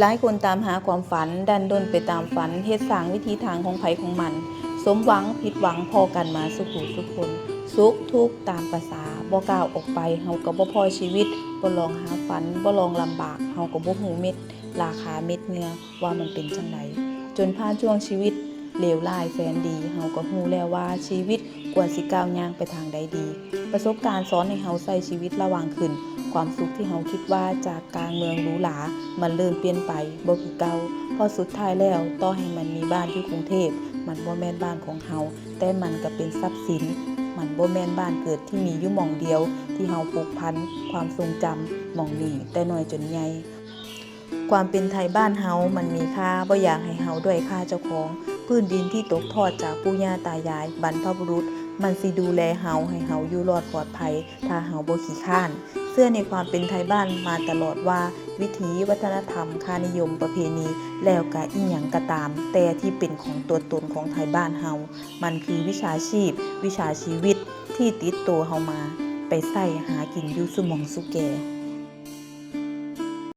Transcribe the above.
ຫຼາຍຄົນຕາມຫາຄວາມຝັນ, ດັນດົນໄປຕາມຝັນ, ເຮັດສ້າງວິຖີທາງຂອງໃຜຂອງມັນ, ສົມຫວັງ, ຜິດຫວັງ, ພໍ້ກັນມາສູ່ຜູ້ສູ່ຄົນ, ສຸກທຸກຕາມປະສາ, ບໍ່ກ້າວອອກໄປ, ເຮົາກໍບໍ່ພໍຊີວິດ, ບໍ່ລອງຫາຝັນ, ບໍ່ລອງລຳບາກ, ເຮົາກໍບໍ່ຮູ້ເມັດລາຄາເມັດເຫຍື່ອວ່າມັນເປັນຈັ່ງໃດ, ຈົນຜ່ານຊ່ວງຊີວິດເລວຮ້າຍແສນດີ, ເຮົາກໍຮູ້ແລ້ວວ່າຊີວິດ ຄວນຊິກ້າວຍ່າງໄປທາງໃດດີ. ປະສົບການສອນໃຫ້ເຮົາໃຊ້ຊີວິດລະວັງຂຶ້ນ. ຄວາມສຸກທີ່ເຮົາຄິດວ່າຈາກກາງເມືອງຫຼູຫຼາ ມັນເລີ່ມປ່ຽນໄປບໍ່ຄືເກົ່າ. ເພາະສຸດທ້າຍແລ້ວ, ຕໍ່ໃຫ້ມັນມີບ້ານຢູ່ກຸງເທບ, ມັນບໍ່ແມ່ນບ້ານຂອງເຮົາ, ແຕ່ມັນກໍເປັນຊັບສິນ. ມັນບໍ່ແມ່ນບ້ານເກີດທີ່ມີຢູ່ໝ່ອງດຽວທີ່ເຮົາຜູກພັນຄວາມຊົງຈຳໝ່ອງນີ້ແຕ່ນ້ອຍຈົນໃຫຍ່. ຄວາມເປັນໄທບ້ານເຮົາມັນມີຄ່າ, ບໍ່ຢາກໃຫ້ເຮົາດ້ອຍຄ່າເຈົ້າຂອງ. ພື້ນດິນທີ່ຕົກທອດຈາກປູ່ຍ່າຕາຍາຍ, ບັນພະບຸລຸດ, ມັນຊິດູແລເຮົາ, ໃຫ້ເຮົາຢູ່ລອດປອດໄພ, ຖ້າເຮົາບໍ່ຂີ້ຄ້ານ. ເຊື່ອໃນຄວາມເປັນໄທບ້ານມາຕະຫຼອດວ່າ, ວິຖີວັດທະນະທຳ, ຄ່ານິຍົມ, ປະເພນີ, ແລ້ວກະອີ່ຫຍັງກໍຕາມແຕ່ທີ່ເປັນຂອງຕົວຕົນຂອງໄທບ້ານເຮົາ, ມັນຄືວິຊາຊີບ, ວິຊາຊີວິດທີ່ຕິດໂຕເຮົາມາ, ໄປໃຊ້ຫາກິນຢູ່ສູ່ໝ່ອງສູ່ແກ່.